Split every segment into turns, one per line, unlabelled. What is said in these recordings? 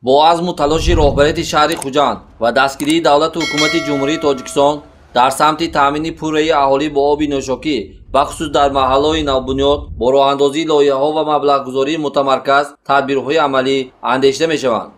Бо азму талоши роҳбарияти шаҳри Хуҷанд ва дастгирии давлату ҳукумати Ҷумҳурии Тоҷикистон дар самти таъмини пурраи аҳолӣ бо оби нӯшокӣ, бахусус дар маҳаллаҳои навбунёд, бо роҳандозии лоиҳаҳо ва маблағгузории мутамарказ тадбирҳои амалӣ андешида мешаванд.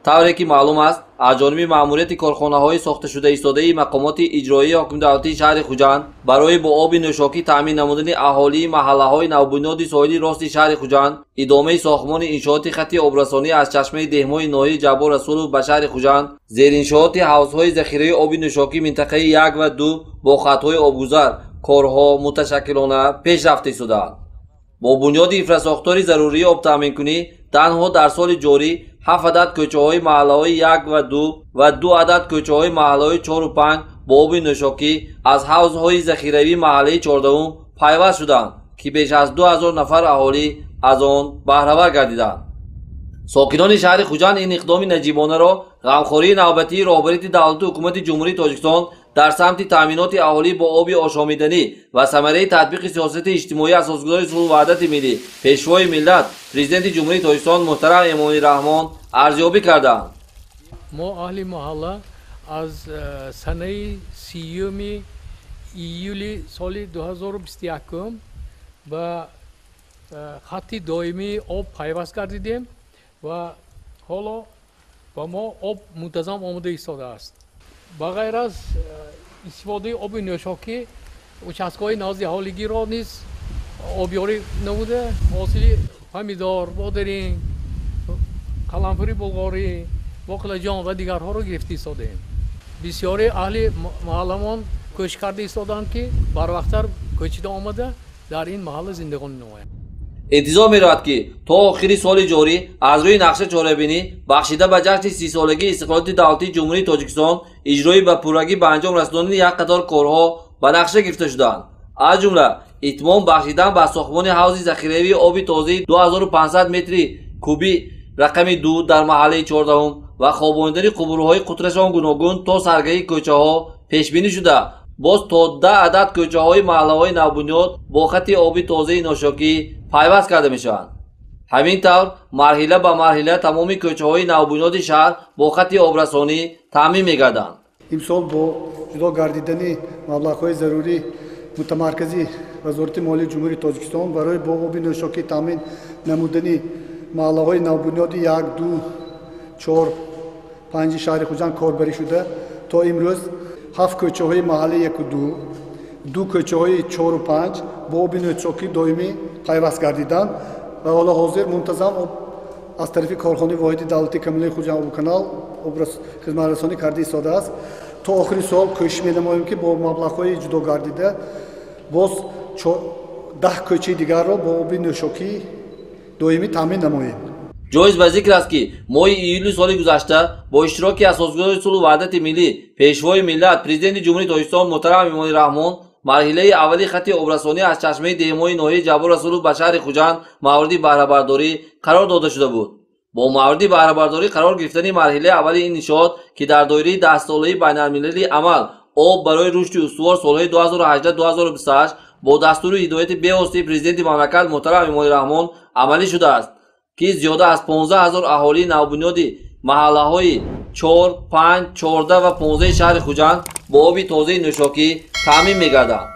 Тавре ки маълум аст, аз ҷониби маъмурияти корхонаҳои сохташуда истодаи мақомоти иҷроии ҳокими давлатии шаҳри Хуҷанд барои бо оби нӯшокӣ таъмин намудани аҳолии маҳаллаҳои навбунёди соҳили рости шаҳри Хуҷанд, идомаи сохтмони иншооти хати обрасонӣ аз чашмаи деҳмои ноҳияи Ҷаббор Расулов ба шаҳри Хуҷанд, зериншооти ҳавзҳои захираи оби нӯшокӣ минтақаи 1 ва 2 бо хатҳои обгузар корҳо муташаккилона пеш рафта истодаанд. Бо бунёди инфрасохтори зарурии обтаъминкунӣ танҳо дар соли ҷорӣ 7 адад кӯчаҳои маҳаллаҳои 1 ва 2 ва 2 адад кӯчаҳои маҳаллаҳои 4 5 бо оби нӯшокӣ аз ҳавзҳои захиравии маҳаллаи 14 пайваст шуданд, ки беш аз 2000 нафар аҳолӣ аз он баҳравар гардиданд. Сокинони шаҳри Хуҷанд ин иқдоми наҷибонаро ғамхории навбатии роҳбарияти давлату ҳукумати Ҷумҳурии Тоҷикистон дар самти таъминоти аҳолӣ бо оби ошомиданӣ ва самараи татбиқи сиёсати иҷтимоии асосгузори сулҳу ваҳдати миллӣ, Пешвои миллат, Президенти Ҷумҳурии Тоҷикистон муҳтарам Эмомалӣ Раҳмон арзёбӣ карданд.
Мо аҳли маҳалла аз санаи 30 июли соли 2021 ба хатти доимии об пайваст гардидем ва ҳоло ба мо об мунтазам омода истодааст. Ба ғайр аз истифодаи оби нӯшокӣ, участкаҳои назди аҳолигиро низ обёрӣ намуда, ҳосили помидор, бодиринг, қаламфури булғорӣ, боқлаҷон ва дигарҳоро гирифта истодаем. Бисёри аҳли маҳалламон кӯшиш карда истодаанд, ки барвақттар кӯчида омада дар ин маҳалла зиндагонӣ намоянд.
Интизор меравад, ки то охири соли ҷорӣ аз рӯи нақша чорабинӣ бахшида ба ҷашни 30-солагии истиқлолияти давлатии Ҷумҳурии Тоҷикистон иҷроӣ ба пуррагӣ ба анҷом расондани як қатор корҳо ба нақша гирифта шудаанд. Аз ҷумла итмом бахшидан ба сохтмони ҳавзи захиравии оби тозаи 2500 метри кубӣ рақами 2 дар маҳаллаи 14 ва хобонидани қубурҳои қутрашон гуногун то саргаҳи кӯчаҳо пешбинӣ шуда, боз то 10 адад кӯчаҳои маҳаллаҳои навбунёд бо хати оби тозаи нӯшокӣ пайваст карда мешаванд. Ҳамин тавр марҳила ба марҳила тамоми кӯчаҳои навбунёди шаҳр бо хати обрасонӣ таъмин мегарданд.
Имсол бо ҷудо гардидани маблағҳои зарурӣ мутамаркази Вазорати молияи Ҷумҳурии Тоҷикистон барои бо оби нӯшокӣ таъмин намудани маҳаллаҳои навбунёди 1, 2, 4, 5 шаҳри Хуҷанд корбарӣ шуда, то имрӯз 7 кӯчаҳои маҳаллаи 1 2, 2 кӯчаҳои 4 5 бо оби нӯшокӣ доимӣ пайваст гардиданд ва ҳоло ҳозир мунтазам об аз тарафи корхонаи воҳиди давлатии коммуналии Хуҷанд обканал хизматрасонӣ карда истодааст. То охири сол кӯшиш менамоем, ки бо маблағҳои ҷудо гардида боз 10 кӯчаи дигарро бо оби нӯшокӣ доимӣ таъмин намоем.
Ҷоиз ба зикр аст, ки моҳи июли соли гузашта бо иштироки асосгузори сулҳу ваҳдати миллӣ, Пешвои миллат, Президенти Ҷумҳурии Тоҷикистон муҳтарам Эмомалӣ Раҳмон марҳилаи аввали хати обрасонӣ аз чашмаи деҳмои ноҳияи Ҷаббор Расулов ба шаҳри Хуҷанд мавриди баҳрабардорӣ қарор дода шуда буд. Бо мавриди баҳрабардорӣ қарор гирифтани марҳилаи аввали ин иншоот, ки дар доираи 10-солаи байналмилалии амал об барои рушди устувор солҳои 2018-2028 бо дастуру ҳидояти бевоситаи Президенти мамлакат муҳтарам Эмомалӣ Раҳмон амалӣ шудааст, ки зиёда аз 15 000 аҳолии навбунёди маҳаллаҳои 4, 5, 14 ва 15 шаҳри Хуҷанд бо оби тозаи нӯшокӣ таъмин мегарданд.